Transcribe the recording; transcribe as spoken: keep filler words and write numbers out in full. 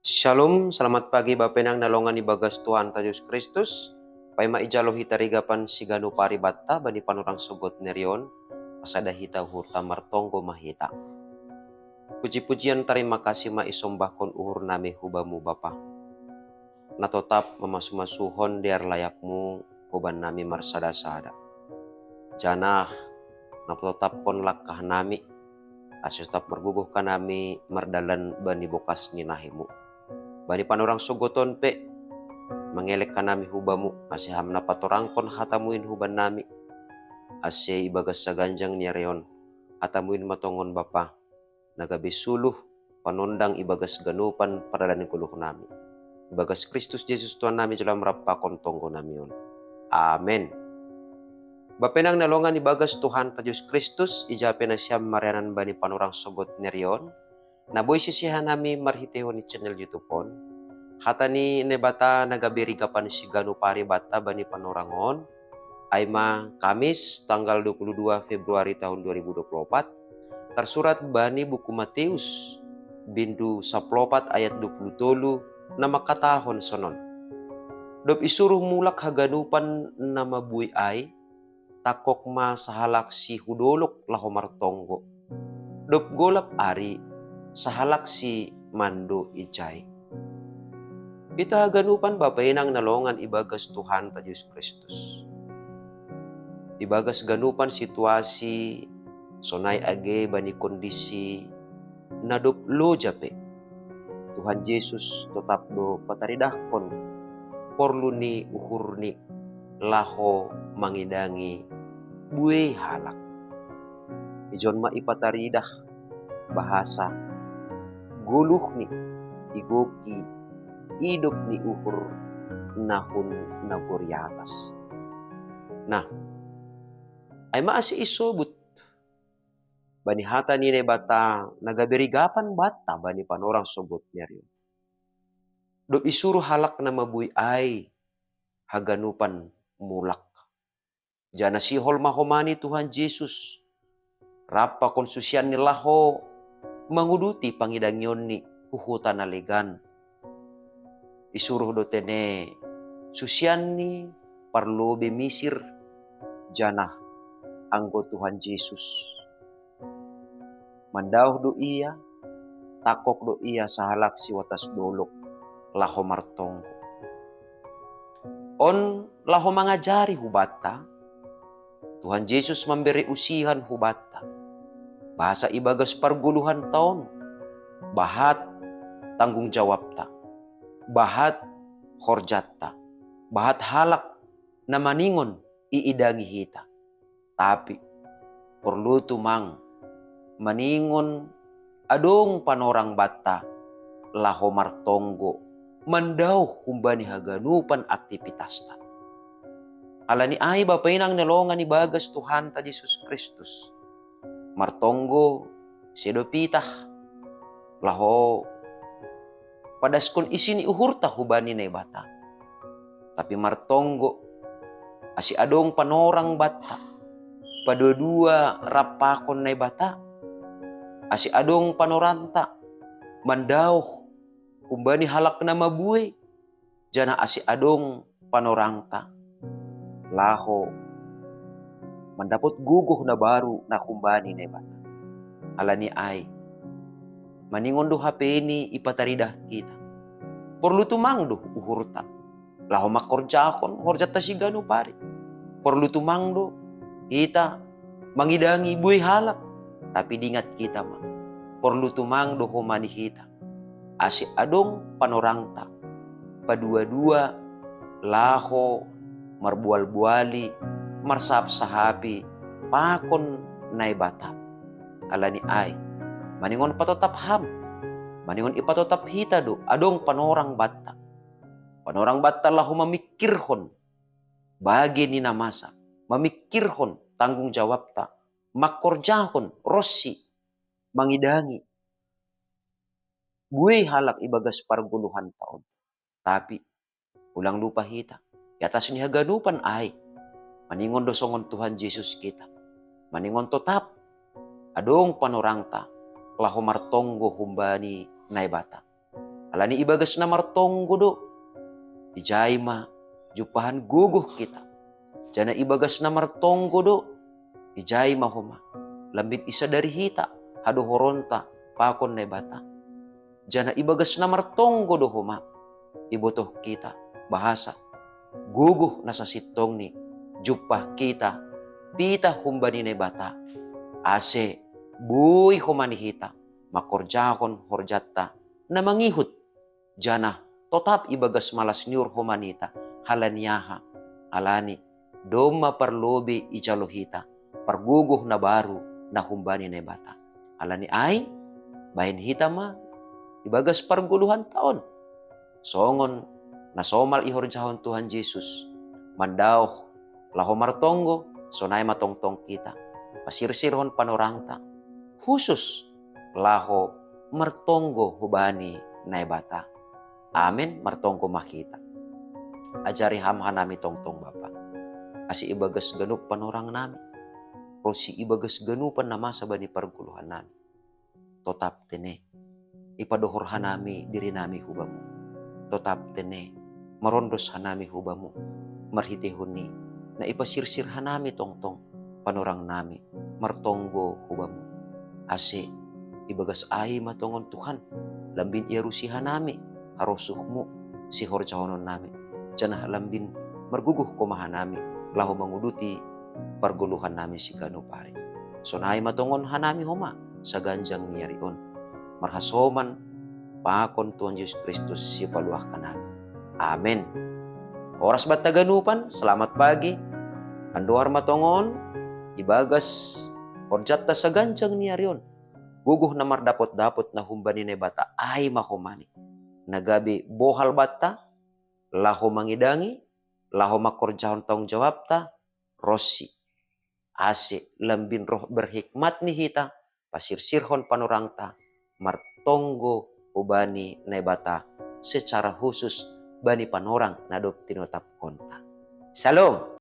Shalom, selamat pagi Bapenang na longan ibagas Tuhanta Jesus Kristus. Paima ijalo hita rigapan siganu paribatta bani panorang sogot nerion, pasada hita uhurta martonggo mahita. Puji-pujian tarima kasih ma isombahkon uhur nami hubamu Bapa. Na totap mamasu-masuhon dear layakmu huban nami marsada-sada. Janah na totapkon langkah nami, ase totap margogoh kanami mardalan bani bokas ni nahimu. Bani panorang sogoton pe, mangelek kanami hubamu, ase ham na patorangkon hatamuin huban nami, ase ibagas saganjang ni areon, hatamuin matongon Bapa, na gabe suluh panondang ibagas ganupan pardalan ni goluh nami. Ibagas Kristus Jesus Tuhan nami jalo marampakon tonggo nami on. Amen. Bapenang na longan ibagas Tuhanta Jesus Kristus, ija pe nasiam marianan bani panorang sogot nerion, na boi sisiha nami marhitehon ni channel YouTube on. Hata ni Naibata na gabe rigapan siganu paribatta bani panorang on, ai ma Kamis tanggal dua puluh dua Februari tahun dua ribu dua puluh empat, tarsurat bani buku Mateus, bindu saplopat ayat dua puluh tolu, na mangkatahon sonon. Dob isuruh mulak haganupan na mabuei ai, tangkog ma sahalak si hu dolok laho martonggo. Dob golap ari, sahalak si mando ijai. Hita haganupan Bapenang na longan ibagas Tuhanta Jesus Kristus. Ibagas ganupan situasi, sonai age bani kondisi na dob loja pe, Tuhan Jesus totap do pataridahkon porlu ni uhurni laho mangidangi buei halak. Ijon ma ipataridah bahasa goluhni igoki idop ni uhur na hun nagori atas. Nah, ai ma ase isobut bani hata ni Naibata na gabe rigapan banta bani panorang sogot nerion. Dob isuruh halak na mabuei ai haganupan mulak. Janah sihol ma homa ni Tuhan Jesus rap pakon susianni laho manguduti pangidangionNi hu huta na legan. Isuruh do tene susianNi parlobei Misir, janah anggo Tuhan Jesus mandaoh do ia, tangkog do ia sahalak si watas dolok laho martonggo. On laho mangajari hubanta, Tuhan Jesus mambere usihan hubanta, bahasa ibagas pargoluhanta on, bahat tanggung jawabta, bahat horjanta, bahat halak na maningon iidangi hita. Tapi porlu tumang maningon adong panorang banta laho martonggo mandaoh humbani haganupan aktipitasta. Ala ni ai Bapenang na longan ibagas Tuhanta Jesus Kristus, martonggo sedo pitah laho padaskon isi ni uhurta hubani Naibata. Tapi martonggo ase adong panorang banta, padua-dua rap pakon Naibata, ase adong panorangta mandaoh humbani halak na mabuei, janah ase adong panorangta laho mandapot gogoh na baru na humbani Naibata. Ala ni ai, maningon do hape ni ipataridah hita. Porlu tumang do uhurta laho mangkorjahon horjanta siganup ari. Porlu tumang do hita mangidangi buei halak, tapi dingat hita ma, porlu tumang do homa ni hita ase adong panorangta padua-dua laho marboal-boali, marsahap-sahapi pakon Naibata. Ala ni ai, maningon patotap ham, maningon ipatotap hita do adong panorang banta. Panorang banta laho mamingkirhon bage ni na masa, mamingkirhon tanggung jawabta, mangkorjahon ronsi mangidangi buei halak ibagas pargoluhanta on. Tapi ulang lupa hita, i atas ni haganupan ai, maningon do songon Tuhan Jesus hita, maningon totap adong panorangta laho martonggo humbani Naibata. Alani ibagas na martonggo do, ijai ma jumpahan gogoh hita. Janah ibagas na martonggo do, ijai ma homa lambin isadari hita hadohoronta pakon Naibata. Janah ibagas na martonggo do homa ibotoh hita bahasa gogoh na sasintongni jumpah hita pitah humbani Naibata, ase boi homa ni hita mangkorjahon horjanta na mangihut, janah totap ibagas malas ni uhur homa ni hita. Halani aha? Alani domma parlobei ijalo hita pargogoh na baru na humbani Naibata. Alani ai bahen hita ma ibagas pargoluhanta on, songon na somal ihorjahon Tuhan Jesus, mandaoh laho martonggo, sonai ma tongtong hita pasirsirhon panorangta, husus laho martonggo hubani Naibata. Amen. Martonggo ma hita. Ajari Ham hanami tongtong, Bapa, ase ibagas ganup panorangnami ronsi ibagas ganupan na masa bani pargoluhannami, totap tene ipadohor hanami dirinami hu Bamu. Totap tene marondos hanami hu Bamu marhiteihon ni na ipasirsir hanami tongtong panorangnami martonggo hu Bamu, ase ibagas ai ma tongon, Tuhan, lambin iarusi hanami harosuhMu sihorjahononnami, janah lambin margogoh Ho ma hanami laho manguduti pargoluhannami siganup ari. Sonai ma tongon hanami homa saganjang ni ari on, marhasoman pakon Tuhan Jesus Kristus Sipaluah hanami. Amen. Horas banta ganupan, selamat pagi. Andohar ma tongon ibagas horjanta saganjang ni ari on, gogoh na mardapot-dapot na humbani Naibata ai ma homani, na gabe bohal banta laho mangidangi, laho mangkorjahon tanggung jawabta ronsi, ase lambin roh berhikmat ni hita pasirsirhon panorangta martonggo hubani Naibata secara husus bani panorang na dob tinotapkonta. Shalom.